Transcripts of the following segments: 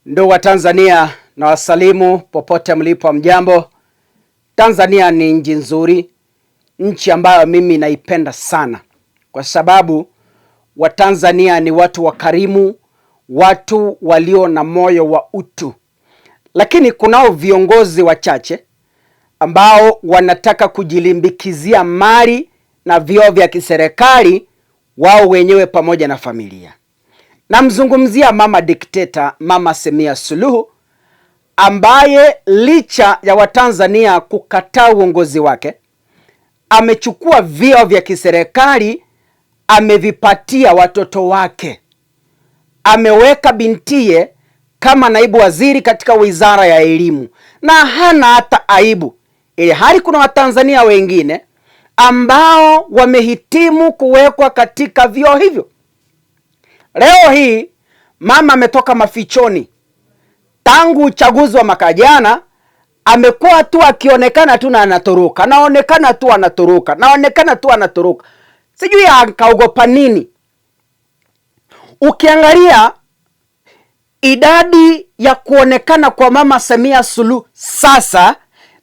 Ndugu wa Tanzania, na wasalimu popote mlipo, mjambo. Tanzania ni nchi nzuri, nchi ambayo mimi naipenda sana kwa sababu Watanzania ni watu wakarimu, watu walio na moyo wa utu, lakini kunao viongozi wachache ambao wanataka kujilimbikizia mali na vyeo vya kiserikali wao wenyewe pamoja na familia. Namzungumzia mama dikteta, Mama Samia Suluhu, ambaye licha ya Watanzania kukataa uongozi wake amechukua vyeo vya kiserikali amevipatia watoto wake. Ameweka bintiye kama naibu waziri katika wizara ya elimu na hana hata aibu, ili hali kuna Watanzania wengine ambao wamehitimu kuwekwa katika vyeo hivyo. Leo hii mama ametoka mafichoni tangu uchaguzi wa mwaka jana, amekuwa tu akionekana tu na anatoroka, naonekana tu anatoroka, naonekana tu anatoroka, sijui akaogopa nini. Ukiangalia idadi ya kuonekana kwa mama Samia Suluhu sasa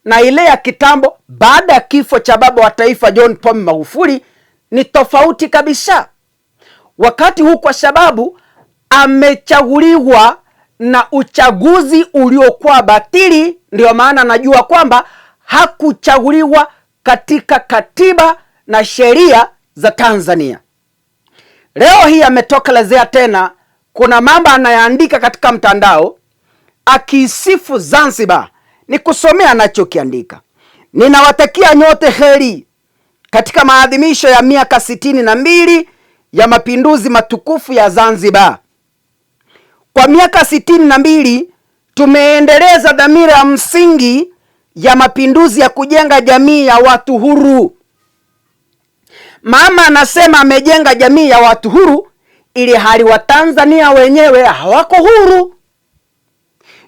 na ile ya kitambo baada ya kifo cha baba wa taifa John Pombe Magufuli ni tofauti kabisa. Wakati huu kwa sababu amechaguliwa na uchaguzi uliokuwa batili, ndiyo maana najua kwamba hakuchaguliwa katika katiba na sheria za Tanzania. Leo hii ametokelezea tena, kuna mambo anayaandika katika mtandao akiisifu Zanzibar. Ni kusomea anachokiandika: ninawatakia nyote heri katika maadhimisho ya miaka 62 ya mapinduzi matukufu ya Zanzibar. Kwa miaka 62 tumeendeleza dhamira ya msingi ya mapinduzi ya kujenga jamii ya watu huru. Mama anasema amejenga jamii ya watu huru, ili hali Watanzania wenyewe hawako huru.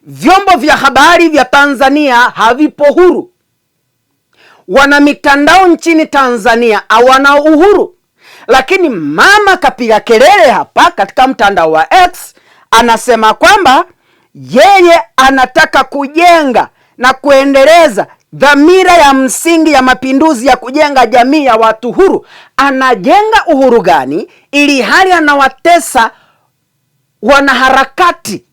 Vyombo vya habari vya Tanzania havipo huru, wana mitandao nchini Tanzania hawana uhuru. Lakini mama kapiga kelele hapa katika mtandao wa X, anasema kwamba yeye anataka kujenga na kuendeleza dhamira ya msingi ya mapinduzi ya kujenga jamii ya watu huru. Anajenga uhuru gani ili hali anawatesa wanaharakati,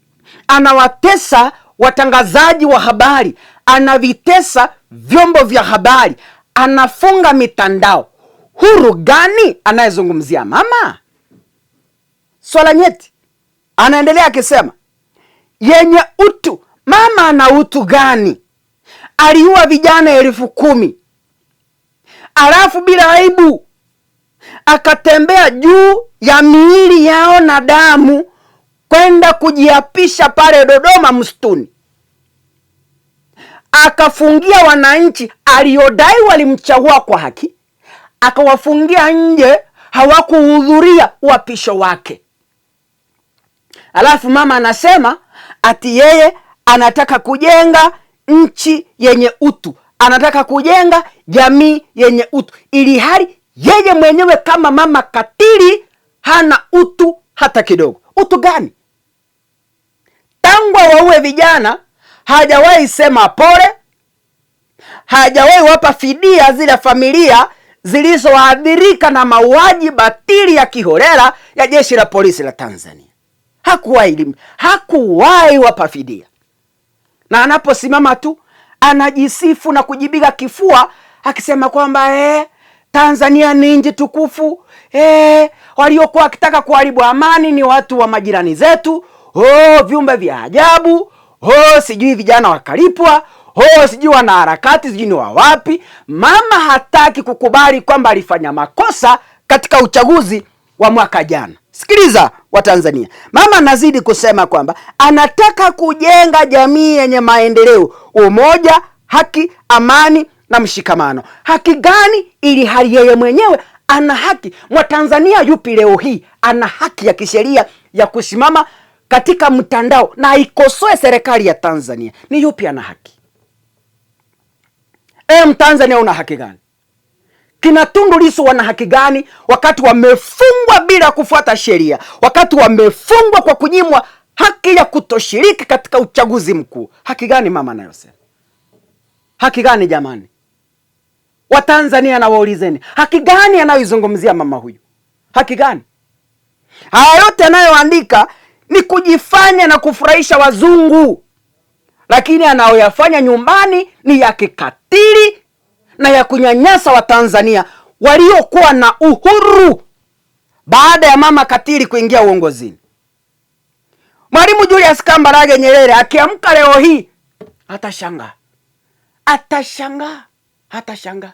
anawatesa watangazaji wa habari, anavitesa vyombo vya habari, anafunga mitandao. Huru gani anayezungumzia mama? Swala nyeti. Anaendelea akisema yenye utu. Mama ana utu gani? Aliua vijana 10,000 alafu bila aibu akatembea juu ya miili yao na damu kwenda kujiapisha pale Dodoma msituni, akafungia wananchi aliodai walimchagua kwa haki, akawafungia nje, hawakuhudhuria uapisho wake. Alafu mama anasema ati yeye anataka kujenga nchi yenye utu, anataka kujenga jamii yenye utu, ili hali yeye mwenyewe kama mama katili hana utu hata kidogo. Utu gani? Tangu waue vijana hajawahi sema pole, hajawahi wapa fidia zile familia zilizoathirika na mauaji batili ya kiholela ya jeshi la polisi la Tanzania. Hakuwahi wapa fidia, na anaposimama tu anajisifu na kujibiga kifua akisema kwamba Tanzania ni nchi tukufu, waliokuwa wakitaka kuharibu amani ni watu wa majirani zetu, oh, viumbe vya ajabu, oh, sijui vijana wakalipwa, oh, sijui wanaharakati, sijui ni wa wapi. Mama hataki kukubali kwamba alifanya makosa katika uchaguzi wa mwaka jana. Sikiliza Watanzania, mama anazidi kusema kwamba anataka kujenga jamii yenye maendeleo, umoja, haki, amani na mshikamano. Haki gani ili hali yeye mwenyewe ana haki? Mwatanzania yupi leo hii ana haki ya kisheria ya kusimama katika mtandao na aikosoe serikali ya Tanzania? Ni yupi ana haki? Mtanzania una haki gani? Kina Tundu Lissu wana haki gani wakati wamefungwa bila kufuata sheria, wakati wamefungwa kwa kunyimwa Haki ya kutoshiriki katika uchaguzi mkuu. Haki gani mama anayosema? Haki gani jamani? Watanzania nawaulizeni, haki gani anayoizungumzia mama huyu? Haki gani? Haya yote anayoandika ni kujifanya na kufurahisha wazungu, lakini anayoyafanya nyumbani ni ya kikatili na ya kunyanyasa Watanzania waliokuwa na uhuru baada ya mama katili kuingia uongozini. Mwalimu Julius Kambarage Nyerere akiamka leo hii atashangaa, atashangaa, atashangaa.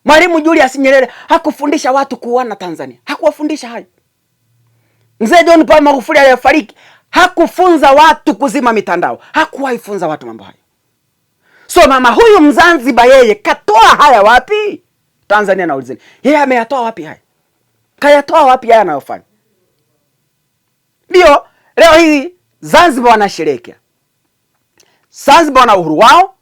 Mwalimu Julius Nyerere hakufundisha watu kuuana Tanzania, hakuwafundisha hayo. Mzee John Pombe Magufuli aliyefariki hakufunza watu kuzima mitandao, hakuwahi funza watu mambo hayo. So mama huyu Mzanzibar yeye katoa haya wapi? Tanzania naulizeni, yeye ameyatoa wapi haya? Kayatoa wapi haya anayofanya? Ndio leo hii Zanzibar wanasherehekea, Zanzibar wana uhuru wao,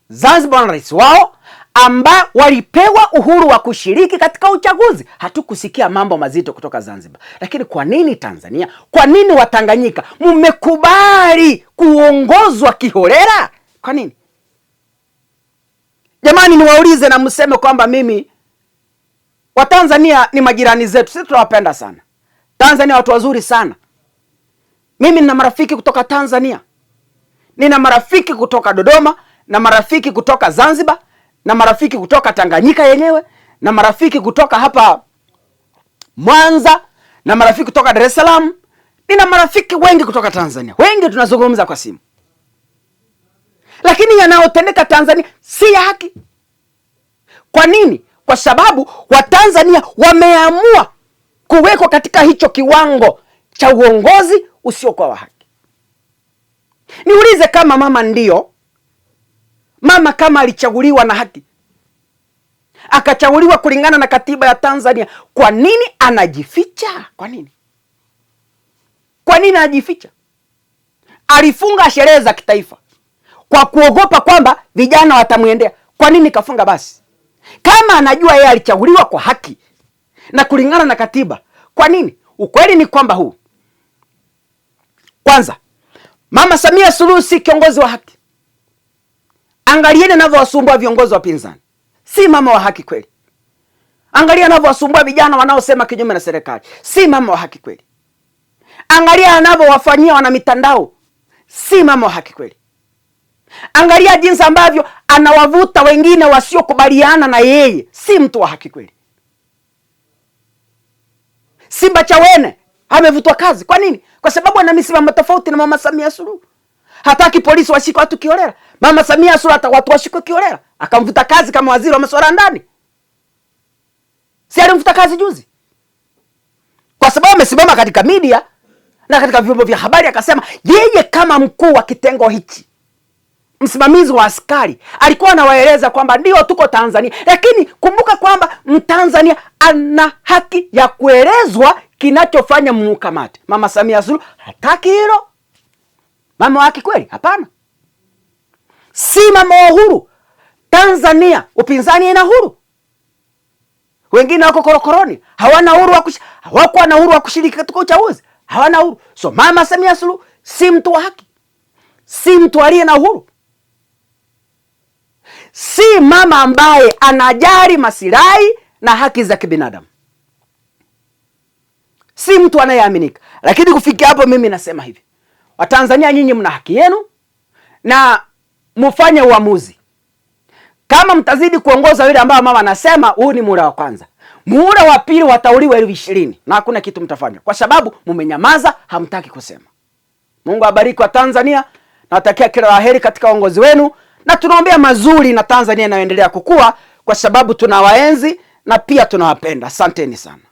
Zanzibar wana rais wao ambao walipewa uhuru wa kushiriki katika uchaguzi. Hatukusikia mambo mazito kutoka Zanzibar. Lakini kwa nini Tanzania? Kwa nini Watanganyika mmekubali kuongozwa kiholela? Kwa nini jamani? Niwaulize na mseme kwamba mimi Watanzania ni majirani zetu, sisi tunawapenda sana Tanzania, watu wazuri sana. Mimi nina marafiki kutoka Tanzania, nina marafiki kutoka Dodoma na marafiki kutoka Zanzibar na marafiki kutoka Tanganyika yenyewe na marafiki kutoka hapa Mwanza na marafiki kutoka Dar es Salaam. Nina marafiki wengi kutoka Tanzania, wengi tunazungumza kwa simu, lakini yanayotendeka Tanzania si ya haki. Kwa nini? Kwa sababu Watanzania wameamua kuwekwa katika hicho kiwango cha uongozi usiokuwa wa haki. Niulize, kama mama ndio mama, kama alichaguliwa na haki, akachaguliwa kulingana na katiba ya Tanzania, kwa nini anajificha? Kwa nini? Kwa nini anajificha? Alifunga sherehe za kitaifa kwa kuogopa kwamba vijana watamwendea. Kwa nini kafunga basi? Kama anajua yeye alichaguliwa kwa haki na kulingana na katiba, kwa nini? Ukweli ni kwamba huu, kwanza, Mama Samia Suluhu si kiongozi wa haki. Angalieni anavyowasumbua viongozi wa pinzani, si mama wa haki kweli. Angalia anavyowasumbua vijana wanaosema kinyume na serikali, si mama wa haki kweli. Angalia anavyowafanyia wana mitandao, si mama wa haki kweli. Angalia jinsi ambavyo anawavuta wengine wasiokubaliana na yeye, si mtu wa haki kweli. Simba Chawene amevutwa kazi. Kwa nini? Kwa sababu ana misimamo tofauti na Mama Samia Suluhu. Hataki polisi washike watu kiholela. Mama Samia Suluhu hata watu washikwe kiholela, akamvuta kazi kama waziri wa masuala ndani. Si alimvuta kazi juzi? Kwa sababu amesimama katika media na katika vyombo vya habari akasema yeye kama mkuu wa kitengo hichi, msimamizi wa askari, alikuwa anawaeleza kwamba ndio tuko Tanzania, lakini kumbuka kwamba Mtanzania ana haki ya kuelezwa kinachofanya mkamate. Mama Samia Suluhu hataki hilo. Mama wa haki kweli? Hapana, si mama wa uhuru. Tanzania upinzani ina huru, wengine wako korokoroni, hawana uhuru wa hawakuwa na uhuru wa kushiriki katika uchaguzi, hawana uhuru. So Mama Samia Suluhu si mtu wa haki, si mtu aliye na uhuru, si mama ambaye anajali masilahi na haki za kibinadamu, si mtu anayeaminika. Lakini kufikia hapo, mimi nasema hivi, Watanzania nyinyi mna haki yenu na mfanye uamuzi. Kama mtazidi kuongoza yule ambayo mama anasema, huu ni muhula wa kwanza, muhula wa pili watauliwa 20,000 na hakuna kitu mtafanya, kwa sababu mumenyamaza, hamtaki kusema. Mungu abariki wa Tanzania, nawatakia kila la heri katika uongozi wenu, na tunaombea mazuri na Tanzania inayoendelea kukua, kwa sababu tunawaenzi na pia tunawapenda. Asanteni sana.